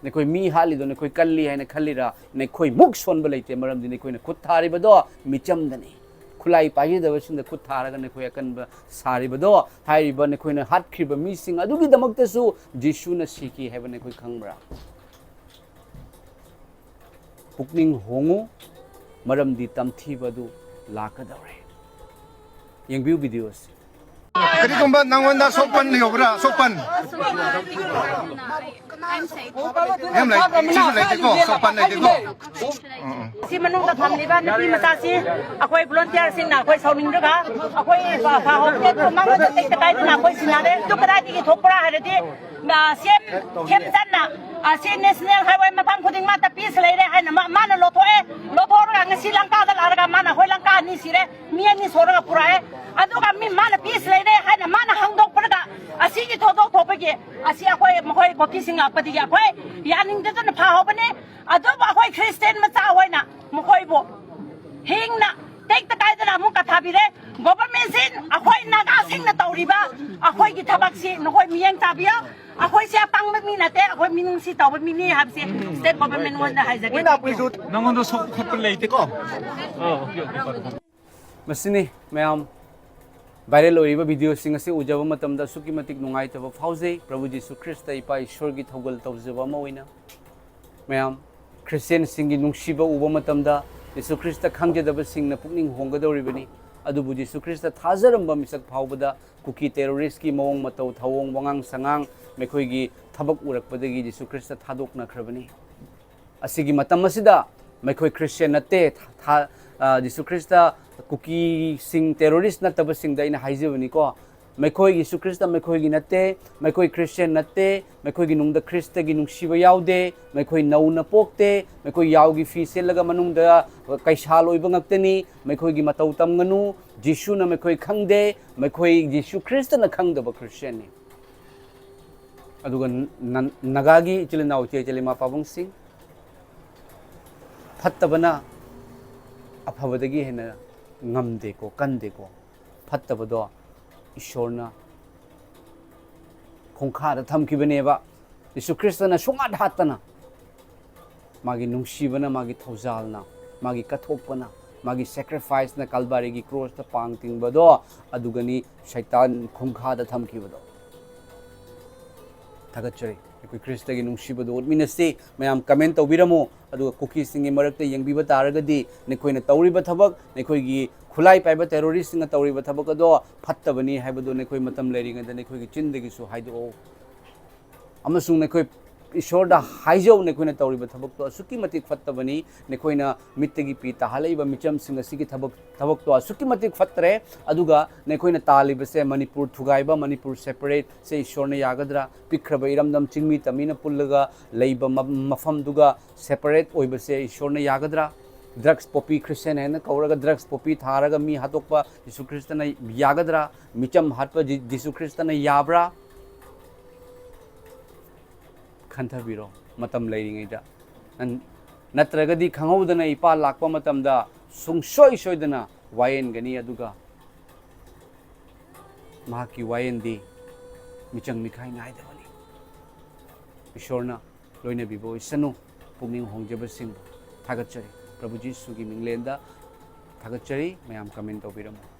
ꯅꯈꯣꯏ ꯃꯤ ꯍꯥꯠꯂꯤꯗꯣ ꯅꯈꯣꯏ ꯀꯜꯂꯤ ꯍꯥꯏꯅ ꯈꯜꯂꯤꯔꯥ? ꯅꯈꯣꯏ ꯃꯨꯛ ꯁꯣꯟꯕ ꯂꯩꯇꯦ, ꯃꯔꯝꯗꯤ ꯅꯈꯣꯏꯅ ꯈꯨꯠ ꯊꯥꯔꯤꯕꯗꯣ ꯃꯤꯆꯝꯗꯅꯤ꯫ ꯈꯨꯠꯂꯥꯏ ꯄꯥꯏꯖꯗꯕꯁꯤꯡꯗ ꯈꯨꯠ ꯊꯥꯔꯒ ꯅꯈꯣꯏ ꯑꯀꯟꯕ ꯁꯥꯔꯤꯕꯗꯣ, ꯍꯥꯏꯔꯤꯕ ꯅꯈꯣꯏꯅ ꯍꯥꯠꯈ꯭ꯔꯤꯕ ꯃꯤꯁꯤꯡ ꯑꯗꯨꯒꯤꯗꯃꯛꯇꯁꯨ ꯖꯤꯁꯨꯅ ꯁꯤꯈꯤ ꯍꯥꯏꯕ ꯅꯈꯣꯏ ꯈꯪꯕ꯭ꯔꯥ? ꯄꯨꯛꯅꯤꯡ ꯍꯣꯡꯉꯨ, ꯃꯔꯝꯗꯤ ꯇꯝꯊꯤꯕ ꯑꯗꯨ ꯂꯥꯛꯀꯗꯧꯔꯦ꯫ ꯌꯦꯡꯕꯤꯌꯨ video ꯑꯁꯤ꯫ ꯀꯔꯤꯒꯨꯝꯕ ꯅꯪꯉꯣꯟꯗ ꯁꯣꯛꯄꯟ ꯌꯧꯕ꯭ꯔꯥ? ꯁꯣꯛꯄꯟ? ꯌꯥꯝ ꯂꯩ, ꯏꯁꯤꯡꯁꯨ ꯂꯩꯇꯦꯀꯣ, ꯁꯣꯛꯄꯟ ꯂꯩꯇꯦꯀꯣ꯫ ꯁꯤ ꯃꯅꯨꯡꯗ ꯐꯝꯂꯤꯕ ꯅꯨꯄꯤ ꯃꯆꯥꯁꯤ ꯑꯩꯈꯣꯏ ꯚꯣꯂꯨꯟꯇꯤꯌꯔꯁꯤꯡꯅ ꯑꯩꯈꯣꯏ ꯁꯥꯎꯅꯤꯡꯗ꯭ꯔꯒ ꯑꯩꯈꯣꯏ ꯐꯥꯍꯧꯗꯦ, ꯃꯉꯣꯟꯗ ꯇꯦꯛꯇ ꯀꯥꯏꯗꯅ ꯑꯩꯈꯣꯏ ꯁꯤꯟꯅꯔꯦ꯫ ꯑꯗꯨ ꯀꯗꯥꯏꯗꯒꯤ ꯊꯣꯛꯄ꯭ꯔꯥ ꯍꯥꯏꯔꯗꯤ, ꯁꯤ ꯊꯦꯝꯆꯟꯅ ꯑꯁꯤ ꯅꯦꯁꯅꯦꯜ ꯍꯥꯏꯋꯦ ꯃꯐꯝ ꯈꯨꯗꯤꯡꯃꯛꯇ ꯄꯤꯁ ꯂꯩꯔꯦ ꯍꯥꯏꯅ ꯃꯥ- ꯃꯥꯅ ꯂꯧꯊꯣꯛꯑꯦ꯫ ꯂꯧꯊꯣꯛꯑꯒ ꯉꯁꯤ ꯂꯪꯀꯥꯗ ꯂꯥꯛꯂꯒ ꯃꯥꯅ ꯑꯩꯈꯣꯏ ꯂꯪꯀꯥ ꯑꯅꯤ ꯁꯤꯔꯦ, ꯃꯤ ꯑꯅꯤ ꯁꯣꯔꯒ ꯄꯨꯔꯛꯑꯦ꯫ ꯑꯗꯨꯒ ꯃꯤ ꯃꯥꯅ ꯄꯤꯁ ꯂꯩꯔꯦ ꯍꯥꯏꯅ ꯃꯥꯅ ꯍꯥꯡꯗꯣꯛꯄꯗ ꯑꯁꯤꯒꯤ ꯊꯧꯗꯣꯛ ꯊꯣꯛꯄꯒꯤ ꯑꯁꯤ ꯑꯩꯈꯣꯏ ꯃꯈꯣꯏ ꯀꯣꯀꯤꯁꯤꯡ ꯂꯥꯛꯄꯗꯒꯤ ꯑꯩꯈꯣꯏ ꯌꯥꯅꯤꯡꯗꯗꯅ ꯐꯥꯍꯧꯕꯅꯤ꯫ ꯑꯗꯨꯕꯨ ꯑꯩꯈꯣꯏ ꯈ꯭ꯔꯤꯁꯇꯤꯌꯥꯟ ꯃꯆꯥ ꯑꯣꯏꯅ ꯃꯈꯣꯏꯕꯨ ꯍꯤꯡꯅ ꯇꯦꯛꯇ ꯀꯥꯏꯗꯅ ꯑꯃꯨꯛꯀ ꯊꯥꯕꯤꯔꯦ꯫ ꯒꯣꯚꯔꯟꯃꯦꯟꯁꯤ ꯑꯩꯈꯣꯏ ꯅꯥꯒꯥꯁꯤꯡꯅ ꯇꯧꯔꯤꯕ ꯑꯩꯈꯣꯏꯒꯤ ꯊꯕꯛꯁꯤ ꯅꯈꯣꯏ ꯃꯤꯠꯌꯦꯡ ꯆꯥꯕꯤꯌꯣ꯫ ꯑꯩꯈꯣꯏꯁꯦ ꯑꯄꯪꯕ ꯃꯤ ꯅꯠꯇꯦ, ꯑꯩꯈꯣꯏ ꯃꯤꯅꯨꯡꯁꯤ ꯇꯧꯕ ꯃꯤꯅꯤ ꯍꯥꯏꯕꯁꯤ ꯁ꯭ꯇꯦꯠ ꯒꯣꯚꯔꯟꯃꯦꯟ ꯉꯣꯟꯗ ꯍꯥꯏꯖꯒꯦ꯫ Thank you꯫ ꯅꯪꯉꯣꯟꯗ ꯁꯣꯛꯄ ꯈꯣꯠꯄ ꯂꯩꯇꯦꯀꯣ? ꯃꯁꯤꯅꯤ ꯃꯌꯥꯝ, viral ꯑꯣꯏꯔꯤꯕ videoꯁꯤꯡ ꯑꯁꯤ ꯎꯖꯕ ꯃꯇꯝꯗ ꯑꯁꯨꯛꯀꯤ ꯃꯇꯤꯛ ꯅꯨꯡꯉꯥꯏꯇꯕ ꯐꯥꯎꯖꯩ꯫ ꯄ꯭ꯔꯚꯨ ꯖꯤꯁꯨ ꯈ꯭ꯔꯤꯁꯇ ꯏꯄꯥ ꯏꯁꯣꯔꯒꯤ ꯊꯧꯒꯜ ꯇꯧꯖꯕ ꯑꯃ ꯑꯣꯏꯅ ꯃꯌꯥꯝ, ꯈ꯭ꯔꯤꯁꯇꯤꯌꯥꯟꯁꯤꯡꯒꯤ ꯅꯨꯡꯁꯤꯕ ꯎꯕ ꯃꯇꯝꯗ ꯖꯤꯁꯨ ꯈ꯭ꯔꯤꯁꯇ ꯈꯪꯖꯗꯕꯁꯤꯡꯅ ꯄꯨꯛꯅꯤꯡ ꯍꯣꯡꯒꯗꯧꯔꯤꯕꯅꯤ꯫ ꯑꯗꯨꯕꯨ ꯖꯤꯁꯨ ꯈ꯭ꯔꯤꯁꯇ ꯊꯥꯖꯔꯝꯕ ꯃꯤꯁꯛ ꯐꯥꯎꯕꯗ ꯀꯨꯀꯤ terroristꯀꯤ ꯃꯑꯣꯡ ꯃꯇꯧ, ꯊꯧꯑꯣꯡ, ꯋꯥꯉꯥꯡ ꯁꯉꯥꯡ, ꯃꯈꯣꯏꯒꯤ ꯊꯕꯛ ꯎꯔꯛꯄꯗꯒꯤ ꯖꯤꯁꯨ ꯈ꯭ꯔꯤꯁꯇ ꯊꯥꯗꯣꯛꯅꯈ꯭ꯔꯕꯅꯤ꯫ ꯑꯁꯤꯒꯤ ꯃꯇꯝ ꯑꯁꯤꯗ ꯃꯈꯣꯏ ꯈ꯭ꯔꯤꯁꯇꯤꯌꯥꯟ ꯅꯠꯇꯦ, ꯊꯥ- ꯑ, ꯖꯤꯁꯨ ꯈ꯭ꯔꯤꯁꯇ ꯀꯨꯀꯤꯁꯤꯡ terrorist ꯅꯠꯇꯕꯁꯤꯡꯗ ꯑꯩꯅ ꯍꯥꯏꯖꯕꯅꯤꯀꯣ꯫ ꯃꯈꯣꯏ ꯖꯤꯁꯨ ꯈ꯭ꯔꯤꯁꯇ ꯃꯈꯣꯏꯒꯤ ꯅꯠꯇꯦ, ꯃꯈꯣꯏ ꯈ꯭ꯔꯤꯁꯇꯤꯌꯥꯟ ꯅꯠꯇꯦ, ꯃꯈꯣꯏꯒꯤ ꯅꯨꯡꯗ ꯈ꯭ꯔꯤꯁꯇꯒꯤ ꯅꯨꯡꯁꯤꯕ ꯌꯥꯎꯗꯦ, ꯃꯈꯣꯏ ꯅꯧꯅ ꯄꯣꯛꯇꯦ, ꯃꯈꯣꯏ ꯌꯥꯎꯒꯤ ꯐꯤ ꯁꯦꯠꯂꯒ ꯃꯅꯨꯡꯗ ꯀꯩꯁꯥꯜ ꯑꯣꯏꯕ ꯉꯥꯛꯇꯅꯤ꯫ ꯃꯈꯣꯏꯒꯤ ꯃꯇꯧ ꯇꯝꯒꯅꯨ, ꯖꯤꯁꯨꯅ ꯃꯈꯣꯏ ꯈꯪꯗꯦ, ꯃꯈꯣꯏ ꯖꯤꯁꯨ ꯈ꯭ꯔꯤꯁꯇꯅ ꯈꯪꯗꯕ ꯈ꯭ꯔꯤꯁꯇꯤꯌꯥꯟꯅꯤ꯫ ꯑꯗꯨꯒ ꯅ- ꯅ- ꯅꯥꯒꯥꯒꯤ ꯏꯆꯤꯜ ꯏꯅꯥꯎ ꯏꯆꯦ ꯏꯆꯤꯜ ꯏꯃꯥ ꯄꯥꯕꯨꯡꯁꯤꯡ, ꯐꯠꯇꯕꯅ ꯑꯐꯕꯗꯒꯤ ꯍꯦꯟꯅ ꯉꯝꯗꯦꯀꯣ, ꯀꯟꯗꯦꯀꯣ꯫ ꯐꯠꯇꯕꯗꯣ ꯏꯁꯣꯔꯅ ꯈꯣꯡꯈꯥꯗ ꯊꯝꯈꯤꯕꯅꯦꯕ꯫ ꯖꯤꯁꯨ ꯈ꯭ꯔꯤꯁꯇꯅ ꯁꯨꯡꯍꯥꯠ ꯍꯥꯠꯇꯅ, ꯃꯥꯒꯤ ꯅꯨꯡꯁꯤꯕꯅ, ꯃꯥꯒꯤ ꯊꯧꯖꯥꯜꯅ, ꯃꯥꯒꯤ ꯀꯠꯊꯣꯛꯄꯅ, ꯃꯥꯒꯤ sacrificeꯅ ꯀꯜꯕꯥꯔꯤꯒꯤ ꯀ꯭ꯔꯣꯁꯇ ꯄꯥꯡ ꯇꯤꯡꯕꯗꯣ, ꯑꯗꯨꯒꯅꯤ ꯁꯩꯇꯥꯟ ꯈꯣꯡꯈꯥꯗ ꯊꯝꯈꯤꯕꯗꯣ꯫ ꯊꯥꯒꯠꯆꯔꯤ꯫ ꯑꯩꯈꯣꯏ ꯈ꯭ꯔꯤꯁꯇꯒꯤ ꯅꯨꯡꯁꯤꯕꯗꯨ ꯎꯠꯃꯤꯟꯅꯁꯤ꯫ ꯃꯌꯥꯝ ꯀꯃꯦꯟ ꯇꯧꯕꯤꯔꯝꯃꯨ꯫ ꯑꯗꯨꯒ ꯀꯨꯀꯤꯁꯤꯡꯒꯤ ꯃꯔꯛꯇ ꯌꯦꯡꯕꯤꯕ ꯇꯥꯔꯒꯗꯤ, ꯅꯈꯣꯏꯅ ꯇꯧꯔꯤꯕ ꯊꯕꯛ, ꯅꯈꯣꯏꯒꯤ ꯈꯨꯠꯂꯥꯏ ꯄꯥꯏꯕ ꯇꯦꯔꯣꯔꯤꯁꯁꯤꯡꯅ ꯇꯧꯔꯤꯕ ꯊꯕꯛ ꯑꯗꯣ ꯐꯠꯇꯕꯅꯤ ꯍꯥꯏꯕꯗꯨ ꯅꯈꯣꯏ ꯃꯇꯝ ꯂꯩꯔꯤꯉꯩꯗ ꯅꯈꯣꯏꯒꯤ ꯆꯤꯟꯗꯒꯤꯁꯨ ꯍꯥꯏꯗꯣꯛꯑꯣ꯫ ꯑꯃꯁꯨꯡ ꯅꯈꯣꯏ ꯏꯁꯣꯔꯗ ꯍꯥꯏꯖꯧ, ꯅꯈꯣꯏꯅ ꯇꯧꯔꯤꯕ ꯊꯕꯛꯇꯣ ꯑꯁꯨꯛꯀꯤ ꯃꯇꯤꯛ ꯐꯠꯇꯕꯅꯤ, ꯅꯈꯣꯏꯅ ꯃꯤꯠꯇꯒꯤ ꯄꯤ ꯇꯥꯍꯜꯂꯛꯏꯕ ꯃꯤꯆꯝꯁꯤꯡ ꯑꯁꯤꯒꯤ ꯊꯕꯛ, ꯊꯕꯛꯇꯣ ꯑꯁꯨꯛꯀꯤ ꯃꯇꯤꯛ ꯐꯠꯇ꯭ꯔꯦ, ꯑꯗꯨꯒ ꯅꯈꯣꯏꯅ ꯇꯥꯜꯂꯤꯕꯁꯦ ꯃꯅꯤꯄꯨꯔ ꯊꯨꯒꯥꯏꯕ, ꯃꯅꯤꯄꯨꯔ ꯁꯦꯄꯔꯦꯠꯁꯦ ꯏꯁꯣꯔꯅ ꯌꯥꯒꯗ꯭ꯔꯥ? ꯄꯤꯛꯈ꯭ꯔꯕ ꯏꯔꯝꯗꯝ ꯆꯤꯡꯃꯤ ꯇꯝꯃꯤꯅ ꯄꯨꯜꯂꯒ ꯂꯩꯕ ꯃ-, ꯃꯐꯝꯗꯨꯒ ꯁꯦꯄꯔꯦꯠ ꯑꯣꯏꯕꯁꯦ ꯏꯁꯣꯔꯅ ꯌꯥꯒꯗ꯭ꯔꯥ? ꯗ꯭ꯔꯒꯁ ꯄꯣꯄꯤ, ꯈ꯭ꯔꯤꯁꯇꯤꯌꯥꯟ ꯍꯥꯏꯅ ꯀꯧꯔꯒ ꯗ꯭ꯔꯒꯁ ꯄꯣꯄꯤ ꯊꯥꯔꯒ ꯃꯤ ꯍꯥꯠꯇꯣꯛꯄ ꯖꯤꯁꯨ ꯈ꯭ꯔꯤꯁꯇꯅ ꯌꯥꯒꯗ꯭ꯔꯥ? ꯃꯤꯆꯝ ꯍꯥꯠꯄ ꯖꯤ-, ꯖꯤꯁꯨ ꯈ꯭ꯔꯤꯁꯇꯅ ꯌꯥꯕ꯭ꯔꯥ? ꯈꯟꯊꯕꯤꯔꯣ ꯃꯇꯝ ꯂꯩꯔꯤꯉꯩꯗ꯫ ꯅꯪ, ꯅꯠꯇ꯭ꯔꯒꯗꯤ ꯈꯪꯍꯧꯗꯅ ꯏꯄꯥ ꯂꯥꯛꯄ ꯃꯇꯝꯗ ꯁꯨꯡꯁꯣꯏ ꯁꯣꯏꯗꯅ ꯋꯥꯌꯦꯟꯒꯅꯤ, ꯑꯗꯨꯒ ꯃꯍꯥꯛꯀꯤ ꯋꯥꯌꯦꯟꯗꯤ ꯃꯤꯆꯪ ꯃꯤꯈꯥꯏ ꯅꯥꯏꯗꯕꯅꯤ꯫ ꯏꯁꯣꯔꯅ ꯂꯣꯏꯅꯕꯤꯕ ꯑꯣꯏꯁꯅꯨ꯫ ꯄꯨꯛꯅꯤꯡ ꯍꯣꯡꯖꯕꯁꯤꯡꯕꯨ ꯊꯥꯒꯠꯆꯔꯤ꯫ ꯄ꯭ꯔꯚꯨ ꯖꯤꯁꯨꯒꯤ ꯃꯤꯡꯂꯦꯟꯗ ꯊꯥꯒꯠꯆꯔꯤ꯫ ꯃꯌꯥꯝ ꯀꯃꯦꯟ ꯇꯧꯕꯤꯔꯝꯃꯨ꯫